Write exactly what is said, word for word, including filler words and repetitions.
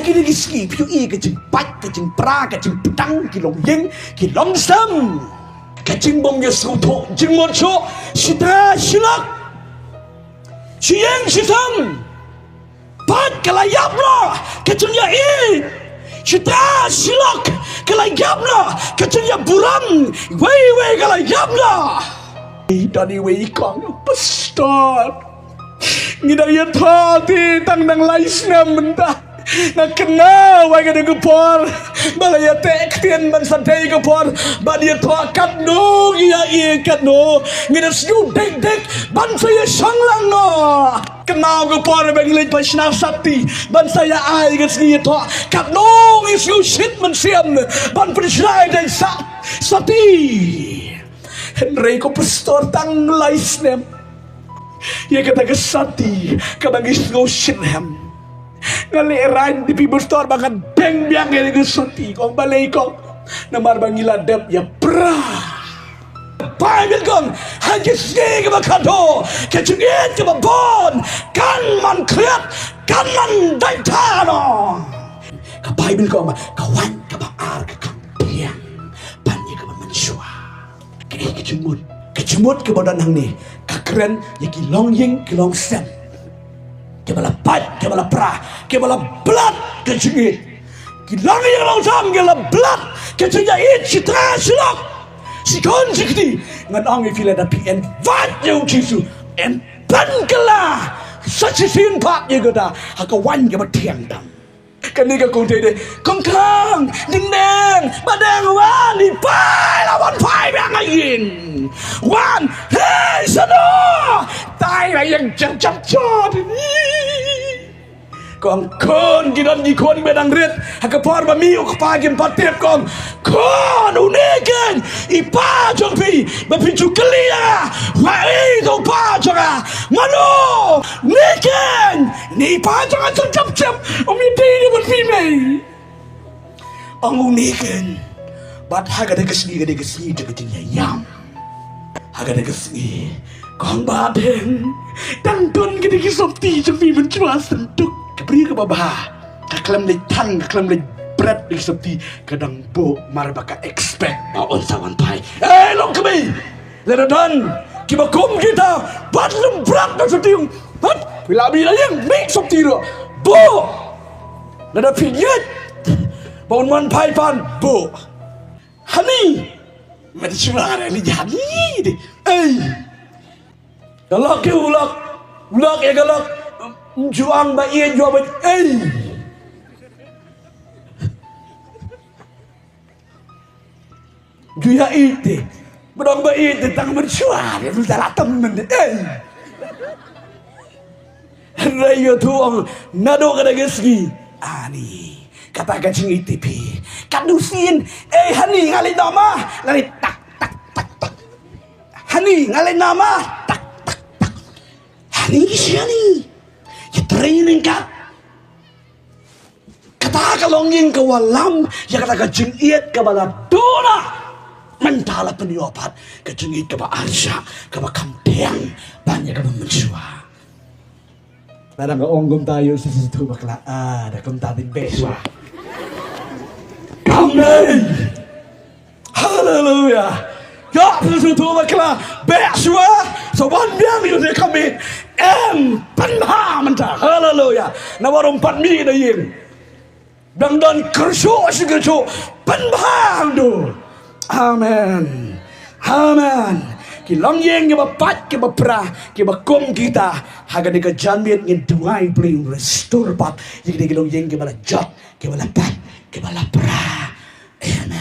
Kine ki sngi phi ïohi ka jingpait, ka jingpra, ka jingpdeng, ki longïing ki longsem. Ka jingbym ïasngewthuh jingmut shuh. Shita shilok. Shi ïing shi sem. Pait ka la ïap noh ka jingïaieit. Shita shilok ka la ïap noh ka jingïaburom. Iwei iwei ka la ïap noh. Don iwei i kong, pastor, ngi dang ïathoh te tang dang lai snem mynta. Nga kynmaw ïa kane ka por ba la ïateh ktien ban sa dei ka por ban ïathoh, katno ngi ïa ïeit, katno ngi da siew dik dik ban sa ïashong lang noh. Kynmaw ka por ba ngi leit ban shna sati ban sa ïa ai ka sngi ïathoh, katno ngi siew shit mynsiem ban pynshai dei sa sati. Hynrei ko pastor, tang lai snem ïa kata ka sati kaba ngi sngew shit hem. Nga leh rang da phi pastor ba nga deng biang ïa ka sati, kong, balei kong? Namar ba ngi la dep ïa pra. Bible kong, ha ki sngi kaba khadduh ka jingïeit kaba bun kan man khlieh, kan man dei tano. Ka Bible kong, ka waiñ kaba ar ka kham thiang ban ïa kaba mynshuwa. Kaei ka jingmut? Ka jingmut kaba don hangne ka kren ïa ki longïing ki longsem, kiba la pait, kiba la pra, kiba la blad ka jingïeit. Ki longïing longsem ki la blad ka jingïaieit. Shita shilok, shikhun shikti, ngan ong ïa phi, lada phi invite ïa u Jisu, em pynkylla sa shisien pat ïa kata ha ka waiñ kaba thiang tam. Kane ka kong Tei dei, kong Khang, ding deng, ba deng, wan, i Pai la wan phai biang ha ïing. Wan, hei, sano, tai la ïeng jam jam jot. Kong, khun, ki don ki khun ba dang rit ha ka por ba mei u kpa kim pat tip, kong. Khun, une keiñ i pa jong phi ba phi ju kylli ïa nga, wa ei to pa jong nga? Mano? Une keiñ, ne i pa jong nga jong jam jam, um ïa dei ne bad phi mei? Ong une keiñ. Bad ha kata ka sngi, kata ka sngi jong ka jingïaïam. Ha kata ka sngi, kong, ba deng, dang don kata ki sopti jong phi mynshuwa sanduk. Ka briew kaba bha ka khlem leit thang, ka khlem leit bret da ki sopti, ka dang buh mar ba ka expect ba un sa wan phai. Eh, long kmie, lada don kiba kum kita, bad lem bret da sopti, bad phi la bi la ïeng, mih sopti ruh, buh. Lada phi ngeit ba un wan phai pan, buh. Hani, mynshuwa re li hani de. Ei. Ka lok, ki u lok, u lok ïa ka lok. Juang ba ïeit, juang ba ïeit. Ei. Ju ïa ïeit te. Ba dang ba ïeit te, tang mynshuwa re, lu jala tam men de. Ei. Hynrei ïathuh, ong, naduh kata ka sngi, ani, kata ka jingïeit te phi, katno sien? Ei, hani, nga leit noh ma. Nga leit tak tak tak tak. Hani, nga leit noh ma. Tak tak tak. Hani, shi hani. Ïa trei ryngkat. Kata ka longïing ka wallam ïa kata ka jingïeit kaba la duna. Mynta la pynïoh pat ka jingïeit kaba arshah, kaba kham thiang ban ïa kaba mynshuwa. Lada nga ong kumta, ïoh sa sngewthuh bakla, ah, da kumta dei beh shuwa. Kam dei. Haleluya. Ïoh sa sngewthuh bakla, beh shuwa. Sa wan biang ïa une ka miet. Em pynbha mynta. Haleluya. Namar um pat mih na ïing. Dang don kyrshuh shi kyrshuh, pynbha hangto. Amen. Amen. Ki longïing kiba pait, kiba pra, kiba kum kita, ha kane ka janmiet ngin duwai Blei un restore pat ïa kine ki longïing kiba la jot, kiba la pait, kiba la pra. Amen.